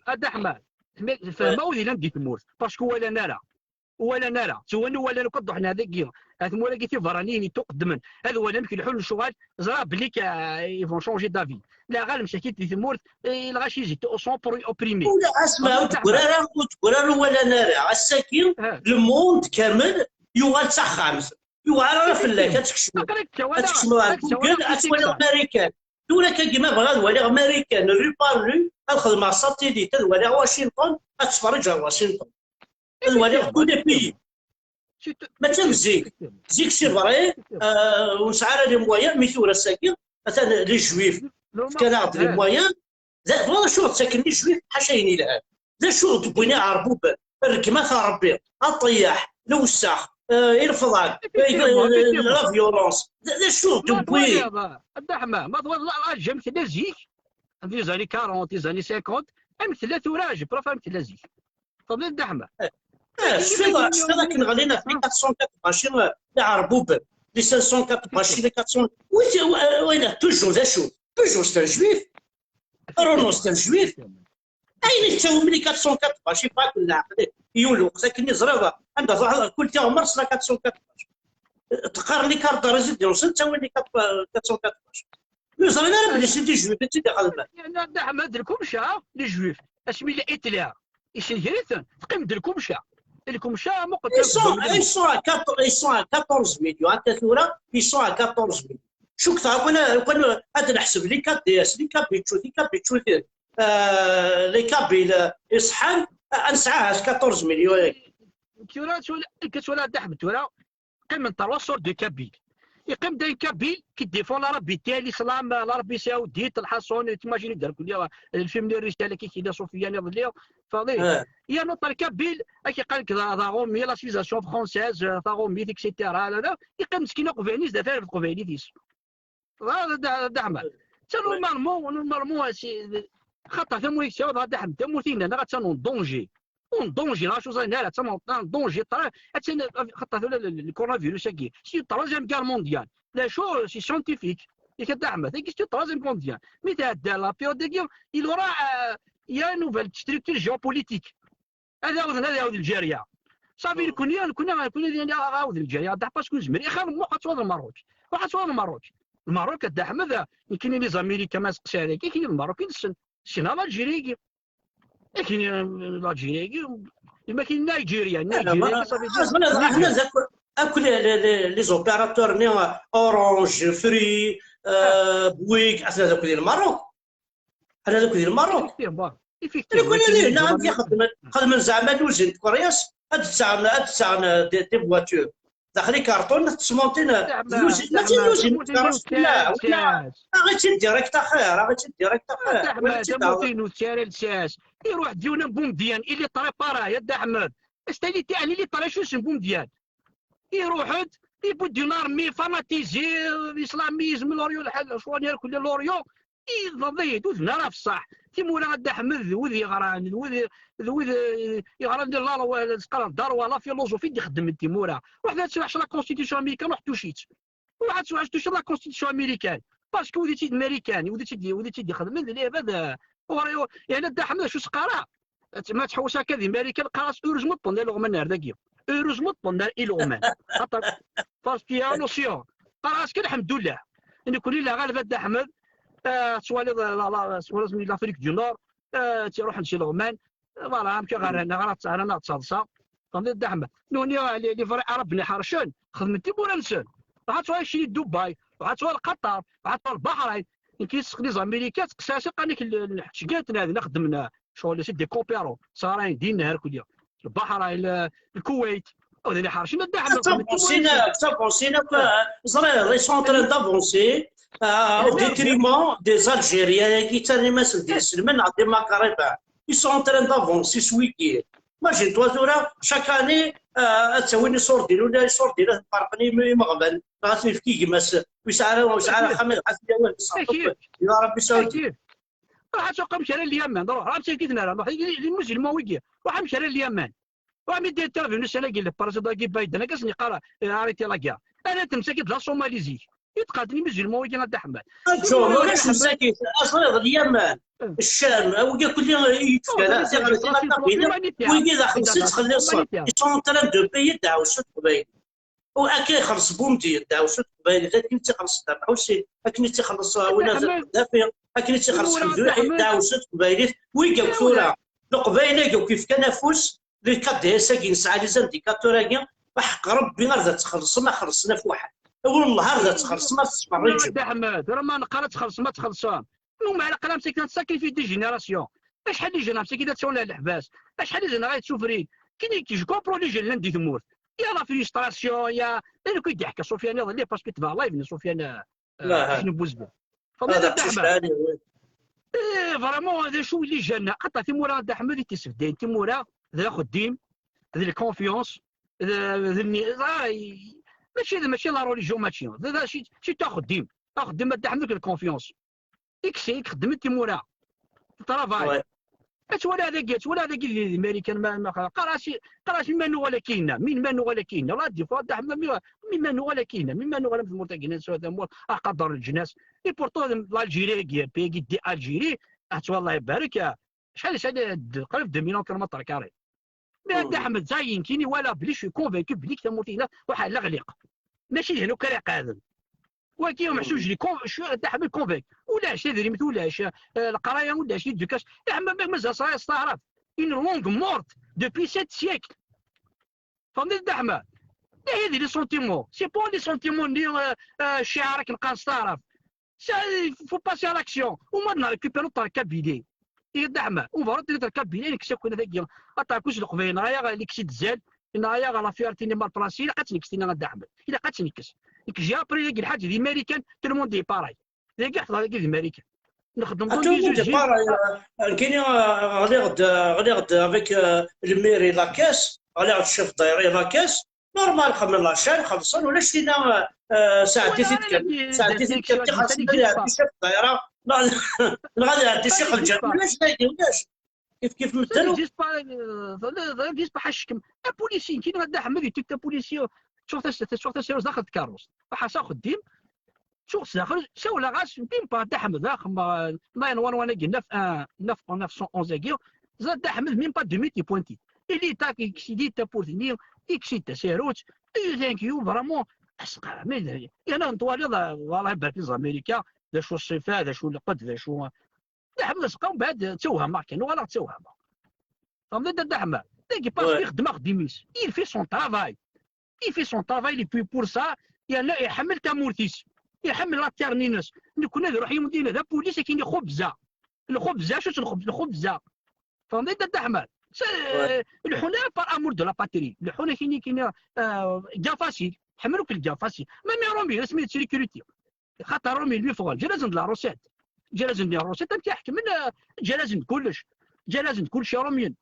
Ad Ḥmed, fehmeɣ ur yellan di tmurt, parce que ur walan ara. Ur walan ara, ttwalan, ur walan akk ad ṛuḥen ar dagi, ar tmura-agi tiberraniyin i tuqeddmen, ad walan amek leḥḥun lecɣal, ẓriɣ belli ils vont changer d'avis. La ɣalem sakit di tmurt, lɣaci sont opprimés. Ula asma ur d-teggra ara, ur d-teggra ara, ur walan ara. Ass-agi le monde kamel yuɣal d taxxamt. Yuɣal ara fell-ak ad tkecmeḍ, ad tkecmeḍ ar Google, ad twaliḍ Marikan. Tura akka ma bɣiɣ ad waliɣ Marikan, rue par rue, ad xedmeɣ satellite, ad waliɣ Washington, ad ttferriǧeɣ ar Washington. Ad waliɣ tous les pays. Mačči am zik. Zik c'est vrai, ur nesɛi ara les moyens, mi tura ass-agi atan les juifs fkan-aɣ-d les moyens. Tebɣiḍ acu ɣ-ttaken les juifs? Ḥaca ayen yelhan. D acu ɣ-d-wwin iɛerbuben? Rregmat a Rebbi, aṭeyaḥ, lewsex, irefḍan, la violence. D acu ɣ-d-wwin? A Dda Ḥmed, ma tebɣiḍ l'Algérie amek tella zik, des années quarante, des années cinquante, amek tella tura, je préfère amek tella zik. Tfehmeḍ a Dda Ḥmed? Cfiɣ akken ɣlin ɣef les quatre cent quatre machine, les iɛerbuben, les cinq cent quatre machine, les quatre cents. Oui, toujours d acu? Toujours c'est un juif. Renault c'est un juif. Ayen i tettawim les quatre cent quatre machine, pas que leɛqel. Yiwen lweqt akken i ẓriɣ anda tṛuḥeḍ kul tiɣmert s la quatre cent quatre machine. Teqqaren les cartes de résidence, ttawin les quatre cent quatre machine. Ur ẓrin ara belli c'est des juifs i tt-id-ixedmen. Yerna Dda Ḥmed, d lkumca, les juifs. Asmi yella Hitler, issenger-iten, teqqim d lkumca. Lkumca, muqel. Ils sont, ils sont à quatorze, ils sont à quatorze millions. Akka tura, ils sont à quatorze millions. Cukkeɣ kan, kan ad neḥseb les K D S, les Kabichou, les Kabichou, les Kabyles iṣeḥḥan, ad nesɛa ahat quatorze millions. Tura, tura, Dda Ḥmed, tura, qqimen trois sortes de Kabyles. Yeqqim-d un Kabyle qui défend l'Arabie, l'islam, l'Arabie Saoudite, lḥaṣun, t'imagines-d, le film n Rrisala, qui est Sofiane iḍelli, faḍi. Il y a un autre Kabyle, qui est la civilisation française, taṛumit, et cetera. Yeqqim meskin aqbayli, zdat Leqbaylit-is. Dda Ḥmed. Normalement, normalement, xaṭer tamurt i yettaweḍ Dda Ḥmed, tamurt-nneɣ attan en danger. En danger, la chose, attan en danger, attan, xaṭer tura le coronavirus-agi, c'est une troisième guerre mondiale. La chose, c'est scientifique. Yak a Dda Ḥmed, c'est une troisième guerre mondiale. Mi tɛedda la période-agi, il y aura, euh, il y a une nouvelle structure géopolitique. Ad awden, ad awden Lǧerya. Safi, nekkni, nekkni, nekkni ad awden Lǧerya, parce que nezmer. Ixir, ruḥ ad twaḍ Lmerruk. Ruḥ ad twaḍ Lmerruk. Lmerruk, a Dda Ḥmed, nekkini les Américains ma seqsayen-agi, nekkini Lmerruk i nessen. Sina l'Algérie-agi. Nekkini l'Algérie-agi, ma kini Nigeria, Nigeria, safi. Akk les opérateurs-nni, Orange, Free, Bouygues, aten-a akk di Lmerruk. Ḥala akk di Lmerruk. Effectivement. Nekkni amek i xeddmen? Xedmen zeɛma l'usine de Correas, ad d-ssaɣen, ad d-ssaɣen des voitures. Daxel ikarṭun, ad t-smontin l'usine. Mačči l'usine de Correas, wala, wala. Aɣ-itt-id direct axir, aɣ-itt-id direct axir. Wala, tamurt-inu tettara lsas. Iruḥ-d yiwen n Bumedyan, il est très pareil, a Dda Ḥmed. Est-ce qu'il est très juste n Bumedyan? Iruḥ-d, yewwi-d une armée fanatisée, l'islamisme, l'Orient, lecɣal irkelli l'Orient, iḍeḍ-it, ur d-nara ɣef ṣṣeḥ. Timura a Dda Ḥmed, d wid yeɣran, d wid, d wid yeɣran di la, la philosophie i d-ixeddmen timura. Ruḥ ad tesweḥceḍ la constitution américaine, ruḥ touche-itt. Ruḥ ad tesweḥceḍ la constitution américaine. Parce que wid i tt-id-, Marikan, wid i tt-id-, wid i tt-id-ixedmen d lɛibad, eh, ur, ur, yeɛni a Dda Ḥmed acu s-qqareɣ? Ma tḥewwes akka di Marikan, qqar-as heureusement ṭṭen ileɣman ar dagi. Heureusement ṭṭen ileɣman. Xaṭer, parce qu'il y a un océan. Qqar-as kan lḥemdullah. Nekkni la ɣaleb a Dda Ḥmed, eh, tettwaliḍ, eh, la, la, tettwaliḍ l'Afrique du Nord, eh, ttruḥen s ileɣman. Voilà, amek i ɣ-rran, ɣran-aɣ d taḍsa. Tfehmeḍ a Dda Ḥmed? Nutni, les, les vrais Arabes-nni ḥercen, xedmen timura-nsen. Ruḥ ad twaɣ Cili, Dubai, ruḥ ad twaɣ Qatar, ruḥ ad twaɣ Bahrain. Nekk yessex les Américains, tqeṣṣer-as iqqan-ik, ḥeǧǧen ad ten-ɛedden, xeddmen ccɣel, c'est des coopérants, sɣarayen dinna ar kulli. Lbaḥrayn, l-, Lkuwayt, ad ḥercen a Dda Ḥmed. Ttabunsina, ttabunsina, ẓriɣ, ils sont en train d'avancer, euh, au détriment des Algériens, qui ttarran-asen d iselmen, des Maghrébins. Ils sont en train d'avancer ce week-end. Imagine-toi tura, chaque année, euh, ad ttawin iṣurdiyen, ula iṣurdiyen ad ferqen im-, imeɣban, neɣ ad ten-yefk i gma-s, ur yesɛi ara, ur yesɛi ara axxam, ad t-yawi ad yesseɣṭeṭ. Ya Ṛebbi, saɛid. Ruḥ ad tuqem kra n Lyaman, ruḥ, ruḥ, amsakit n ara, ruḥ, les musulmans wigi, ruḥ am kra n Lyaman. Ruḥ mi d-intervenu ussan-agi le président-agi Biden, akka sen-yeqqar, euh, arrêtez la guerre. Ala temsakit d la Somalie zik. I tqeɛden les musulmans wigi a Dda Ḥmed. Aǧur, ulac temsakit, aẓriḍ Lyaman, Ccam, wigi kulli i yetfkan, wigi d axelṣ i ttxelliṣen. Ils sont en train de payer ddeɛwessu n Teqbaylit. U akka ixelleṣ Bumdi, ddeɛwessu n Teqbaylit, akken i tt-ixelleṣ Dda Lḥusin, akken i tt-ixelleṣ, uh, win ad Qeddafi, akken i tt-ixelleṣ Ḥemduḥi, ddeɛwessu n Teqbaylit. Wigi akk tura, Leqbayel-agi akk yefkan afus, les K D S-agi nesɛa les indicateurs-agi, aḥeqq Rebbi ar d ad txellṣem, ad xellṣen ɣef waḥed. Wellah ar d ad txellṣem, ad tesferriǧem. Dda Ḥmed, tura ma neqqar ad txellṣem, ad txellṣem. Num ɛla qlam c'est qu'un sacrifice de génération. Acḥal n jeunes amsakit ad ttawin ɣer leḥbas? Acḥal n jeunes ara yettufrin? Kini, je comprends les jeunes llan di tmurt. Il y a la frustration, il y a, d nekk i d-iḥka Sofiane iḍelli, parce que tebɛeɣ live n Sofiane, euh, Ajen Buzbel. Fehmeḍ a Dda Ḥmed? Eh, vraiment, d acu les jeunes, xaṭer timura a Dda Ḥmed i t-issebdayen, timura d axeddim, d la confiance, d, d nni-, ah, i-, mačči d, mačči la religion, mačči. D, d, c'est, c'est axeddim. Axeddim a Dda Ḥmed d la confiance. I kkes-, i ixeddmen timura. Travail. Ad twala dagi, ad twala dagi di, di Marikan, ma, ma, qara-as, qara-as, mi ma nuɣal akka yenna, mi ma nuɣal akka yenna. La, des fois, Dda Ḥmed, mi, mi ma nuɣal akka yenna, mi ma nuɣal am tmurt-agi, nesɛa tamurt, aqader n leǧnas. Et pourtant, l'Algérie-agi, pays-agi, di Algérie, ad twala, Allah ibarek, ah, acḥal, acḥal, d, qrib deux millions kilomètres carrés. Mais a Dda Ḥmed, ça y est, nekkini walaɣ belli, je suis convaincu belli tamurt-ina, waḥed leɣliq. Mačči d henu kan iqeɛden. Wagi, meḥsub, je suis con-, je suis, a Dda Ḥmed, convaincu. Ulac, tadrimt ulac, eh, leqraya ulac, l'éducation. Iḥma, ma, mazal ṣṣaya s taɛrabt. Une langue morte depuis sept siècles. Fehmeḍ a Dda Ḥmed? Ihi d les sentiments. C'est pas les sentiments-nni, euh, euh, cciɛar akken qqaren s taɛrabt. Ça, il faut passer à l'action. Au moins, on récupère notre Kabylie. Ihi a Dda Ḥmed, on va retenir notre Kabylie, nekkes akk dagi. Aṭakus n Leqbayel, neɣ ayaɣ Alexis Dzel, neɣ ayaɣ la fierté-nni mal placée, ilaq ad tt-nekkes tinna a Dda Ḥmed. Ilaq ad tt-nekkes. Nekk, j'ai appris dagi lḥaǧa di Marikan, tout le monde est pareil. Dagi ḥeḍreɣ dagi di Marikan. Nxeddem donc des usines. Nekkini, euh, ɣliɣ-d, euh, ɣliɣ-d avec, euh, le maire et la caisse, ɣliɣ-d chef daïra et la caisse. Normal, xedmen la chaîne, xellṣen, ulac tinna, euh, euh, saɛdit-id kan, saɛdit-id kan, tixelṣen, ad iɛeddi chef daïra, neɣ, neɣ ad iɛeddi ccix lǧan, ulac dagi, ulac. Kif kif medden. Ça n'existe pas, euh, ça n'existe pas, ḥaca kemm. Apulisi, nekkini a Dda Ḥmed, yeṭṭef apulisi, ttuɣ tas-, ttuɣ tasarut daxel tkeṛṛust. Ruḥeɣ s axeddim, ttuɣ s daxel, sawleɣ-as, même pas a Dda Ḥmed, axem, euh, nine one one-agi, neuf un, neuf un, neuf cent onze-agi, ẓer a Dda Ḥmed, même pas deux minutes, yewwi-t-id. Ili tak, yekkes-id tawwurt-nni, yekkes-id tasarut, eh, thank you, vraiment, asqam, yerna twaliḍ, euh, wallah, ibarek les Américains, d acu ṣṣifa, d acu lqed, d acu, Dda Ḥmed Aseqqaw, mbeɛd ttawhameɣ kan, uɣaleɣ ttawhameɣ. Tfehmeḍ a Dda Ḥmed? Dagi parce que ixeddem axeddim-is. Il fait son travail. Il fait son travail, et puis pour ça, yerna iḥemmel tamurt-is. Iḥemmel la terre-ines. Nekkni ad iruḥ yiwen dinna d apulis, akin ixubza. Lxubza, acu-tt lxub-, lxubza? Tfehmeḍ a Dda Ḥmed? Leḥḥun ara par amour de la patrie. Leḥḥun akini, kini, euh, guerre facile. Ḥemmel akk guerre facile. Même les Roms, asmi yettrekruti. Xaṭer Romi, lui, ffɣen, ǧǧan-asen-d la recette. Ǧǧan-asen-d la recette, amek i ḥekmen, eh, ǧǧan-asen-d kullec. Ǧǧan-asen-d kullec i Romiyen.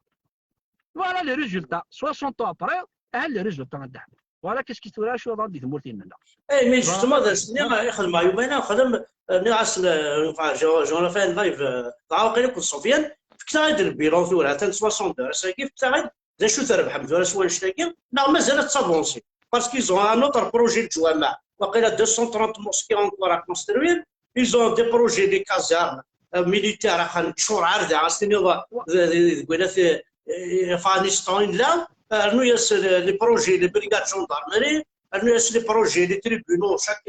Voilà les résultats. Soixante ans après, ah, les résultats, a Dda Ḥmed. Voilà qu'est-ce qui tura acu yeḍran di tmurt-nneɣ. Eh, mais justement, d ass-nni i xedmeɣ Yumana, xdem, eh, nniɣ-as, eh, enfin, je, je refais un live, eh, dɣa waqila akked Sofiane, fket-aɣ-id le bilan tura, atan soixante-deux, ass-agi, fket-aɣ-id d acu trebḥem tura s wannect-agi, neɣ mazal ad tavansi? Parce qu'ils ont un autre projet, leǧwameɛ. Waqila deux cent trente mosquées encore à construire. Ils ont des projets, des casernes, euh, militaires, axxam ččur ar da, as-tiniḍ, d, d, d, deg wayla, euh, Afghanistan, là. Rnu-yas, euh, les projets, les brigades gendarmerie. Rnu-yas les projets, les tribunaux, chaque,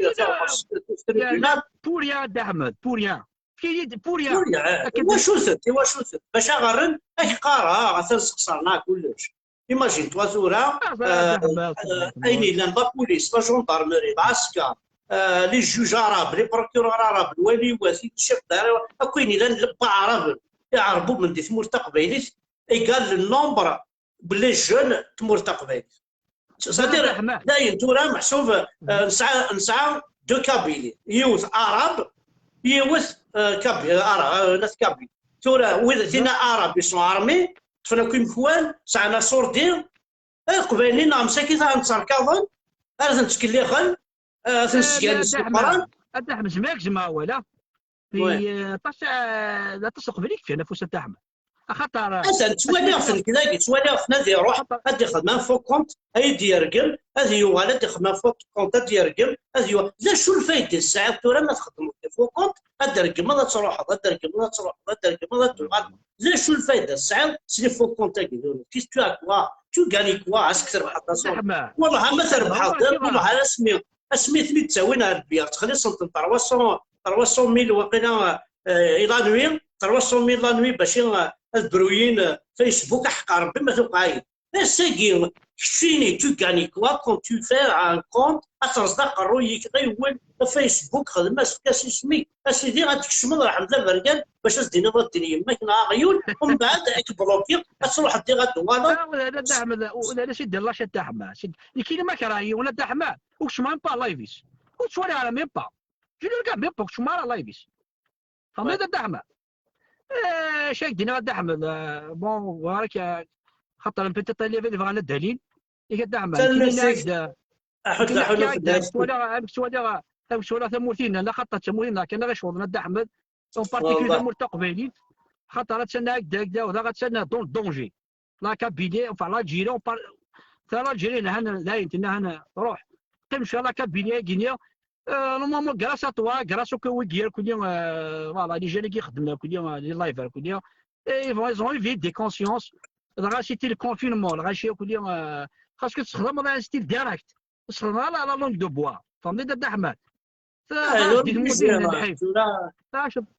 tribunal. Pour rien, a Dda Ḥmed, pour rien. Fket-iyi-d, pour rien. Pour rien. Akken i wacu-tent, i wacu-tent? Bac ad ɣ-rren, ad k-qqareɣ, atan sexṣaren-aɣ kullec. Imagine-toi tura, ah, euh, euh, ayen yellan, la police, la gendarmerie, lɛesker, euh, les juges arabes, les procureurs arabes, lwaliwat, chef daïra, akk ayen yellan, lebba araben, iɛerbuben di tmurt taqbaylit, égal le nombre n les jeunes n tmurt taqbaylit. C'est-à-dire, dayen tura, meḥsub, euh, nesɛa, nesɛa deux Kabyles, yiwet arabe, yiwet, euh, Kaby-, euh, ara-, euh, nat Kabyles. Tura, wid, tina arabe, ils sont armés, ṭṭfen akk imekwan, sɛan asurdi, Iqbayliyen neɣ msakit ara ntterkaḍen, ara ten-ttkellixen, ara ten-sgan s leqran. A Dda Ḥmed, zemreɣ ad k-zemmeɣ awal, a? Di, eh, aṭas, eh, d aṭas uqbel i kfan afus a Dda Ḥmed. Axaṭer, eh, atan ttwaliɣ-t nekk dagi, ttwaliɣ-t ad iruḥ, ad ixdem un faux compte, ad d-yergem, ad yuɣal, ad ixdem un faux compte, ad d-yergem, ad yuɣal. D acu lfayda i tesɛiḍ tura ma txedmeḍ des faux comptes, ad d-regmeḍ, ad truḥeḍ, ad d-regmeḍ, ad truḥeḍ, ad d-regmeḍ, ad d-tuɣaleḍ? D acu lfayda tesɛiḍ s les faux comptes-agi? Qu'est-ce que tu as quoi? Tu gagnes quoi? Est-ce que trebḥeḍ aṣur? Wallah ma trebḥeḍ, wallah asmi, asmi ten-id-ttawin ar lbir, ttxelliṣen-ten trois cents, trois cent mille waqila, euh, i la nuit, trois cent mille la nuit bac i, euh, ad bruyin, euh, Facebook, aḥeqq Rebbi ma tuqeɛ-it. Ass-agi, keččini, tu gagnes quoi quand tu fais un compte, ad terẓeḍ aqerruy-ik ɣiwel, Facebook, xdem-as, efk-as isem-ik, a sidi, ad tkecmeḍ lḥemd aberkan, bac ad s-d-tiniḍ a ddin yemma-k neɣ aɣyul, umbeɛd ad k-blokiɣ, ad truḥeḍ diɣ ad d-tuɣaleḍ. Ah, ula d Dda Ḥmed, ula d acu i d-illac a Dda Ḥmed. Nekini ma kra yiwen a Dda Ḥmed, ur kecmeɣ même pas live-is. Ur ttwaliɣ ara même pas. Je le regarde même pas, ur kecmeɣ ara live-is. Tfehmeḍ a Dda Ḥmed? Eh, acu ak-d-iniɣ a Dda Ḥmed, eh, bon, barak, eh, xaṭer n petit élève i bɣan ad d-alin. Yak a Dda Ḥmed, tanemmirt-ik. Aḥud, aḥud, amek ttwaliɣ, amek ttwaliɣ, amek ttwaliɣ tamurt-inna, la xaṭer d tamurt-inna kan ara icewḍen a Dda Ḥmed, en particulier tamurt taqbaylit, xaṭer attan akda, akda, u daɣ attan dans le danger. La Kabylie, enfin, l'Algérie, on parle, ta l'Algérie, han, dayen, tenna, han, ruḥ. Qqim cwiya, la Kabylie, agi-nni, euh, normalement, grâce à toi, grâce au Koweït, euh, voilà, les jeunes qui, euh, les live, et ils vont, ils ont éveillé des consciences. Dɣa, c'était le confinement, dɣa, cci, euh, parce que tu seras dans un style direct. Tu seras à la, la langue de bois. Femme de Dahmed. Tura,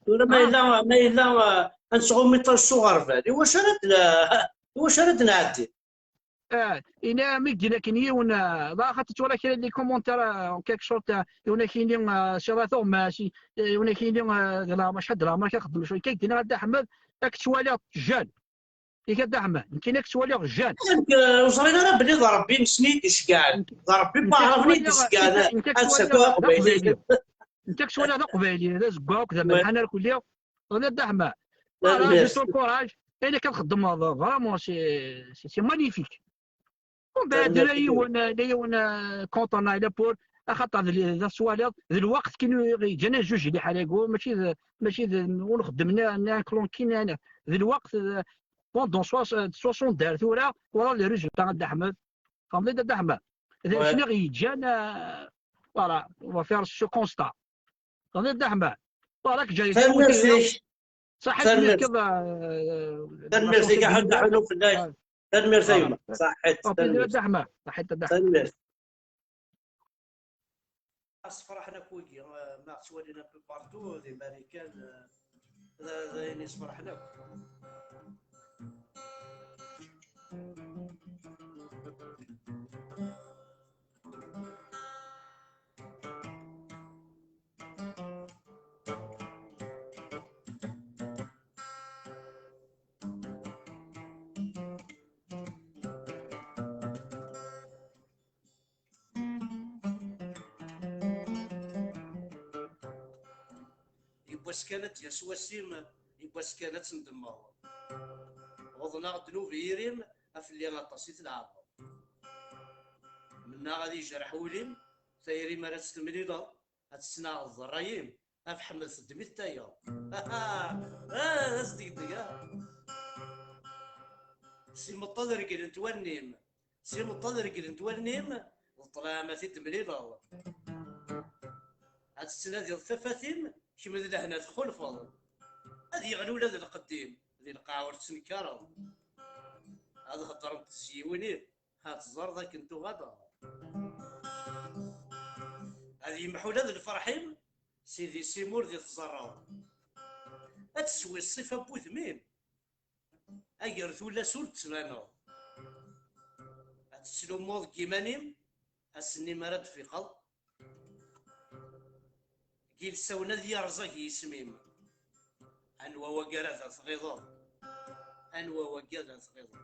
tura ma yella, ma yella, ah, ad nesɣumiṭ s uɣerbal, iwacu ara d-, iwacu ara d-nɛeddi? Ah, ina mi k-d-inin akken yiwen, ah, dɣa xaṭi ttwala kra n les commentaires, ah, en quelque sorte, ah, yiwen ak-yini, ah, siḍa tuɣmas, i-, eh, yiwen ak-yini, ah, d leɛmer, acḥal d leɛmer akka xeddem cwiya. Akka i k-d-iniɣ a Dda Ḥmed, ad k-ttwaliɣ jeune. Yak a Dda Ḥmed, nekkini ad k-ttwaliɣ jeune. Amek, eh, ur ẓrin ara belli d Ṛebbi i nesni i d-iceggɛen. D Ṛebbi n waɛraben i d-iceggɛen. Ad sakkeɣ aqbayli. Nekk ad k-ttwaliɣ d aqbayli, d azeggaɣ akked amelḥan ara k-lliɣ. Ula d Dda Ḥmed. Voilà, je t'encourage. Ayen akka txeddmeḍ, vraiment, c'est, c'est, c'est magnifique. Umbeɛd, la yiwen, la yiwen, euh, contre Naila Paul, axaṭer d, d, d as-twaliḍ, d lweqt kan yeǧǧan ad juj liḥala-gu, mačči d, mačči d, ur nxeddem ni, ni un clone kan, ni, d lweqt, euh, pendant soix-, soixante ar tura, wala les résultats a Dda Ḥmed. Tfehmeḍ a Dda Ḥmed? D acu i ɣ-yeǧǧan, euh, voilà, on va faire ce constat. Tfehmeḍ a Dda Ḥmed? Voilà, k-ǧǧan. Tanemmirt-ik. Ṣaḥit. Tanemmirt. Tanemmirt-ik, eh, tanemmirt-ik, aḥud, aḥud fell-ak. Ah. Tanemmirt a gma. Ṣaḥit, tanemmirt. Tanemmirt. Tanemmirt. Asefraḥen akk wigi, eh, ma ttwalin un peu partout, di Marikan, eh, d, d ayen yesferḥen akk. Yiwwas kan ad d-yas wass-im, yiwwas kan ad tendemmeḍ. Ɣeḍneɣ ddnub i yiri-m, a fell-i aṭas i tleɛbeḍ. Mennaɣ ad yejreḥ wul-im, tayri-m ara tt-temlileḍ, ad tt-tnaɣeḍ d ṛṛay-im, af Ḥmed teddem-it tayeḍ. Ah, d as-degdeg, ah. S imeṭṭi ad reglent wallen-im, s imeṭṭi ad reglent wallen-im, d ṭṭlam ad t-id-temlileḍ. Ad tettnadiḍ tafat-im, kemm d lehna txulfeḍ. Ad yeɣli ula d lqedd-im, di lqaɛa ur tettnekkareḍ. Ad heddrent tezyiwin-im, ad teẓreḍ akken tuɣaleḍ. Ad yemḥu ula d lferḥ-im, s idis-im ur d i tẓerreḍ. Ad teswiḍ ṣṣifa n wudem-im, ager tullas ur d-tettbaneḍ. Ad teslummuḍ deg yiman-im, ass-nni mi ara d-tfiqeḍ. Deg yilsawen ad yerẓag yisem-im. Anwa wagi ara d-tɣiḍeḍ? Anwa wagi ara d-tɣiḍeḍ?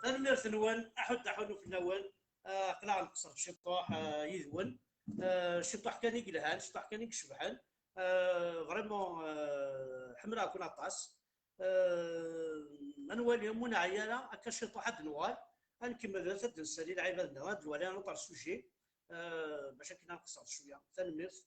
Tanemmirt-nwen, aḥud aḥunu fell-awen. Ah, aql-aɣ nqeṣṣer-d ciṭuḥ, ah, yid-wen. Ah, ciṭuḥ kan i yelhan, ciṭuḥ kan i icebḥen. Ah, vraiment, ah, ḥemmleɣ-ken aṭas. Eh, ad nwali, ma ur neɛya ara, akka ciṭuḥ ad d-nuɣal, ad nkemmel, ad d-nsali lɛibad-nneɣ, ad nwali un autre sujet, eh, bac akken ad nqeṣṣer cwiya. Tanemmirt.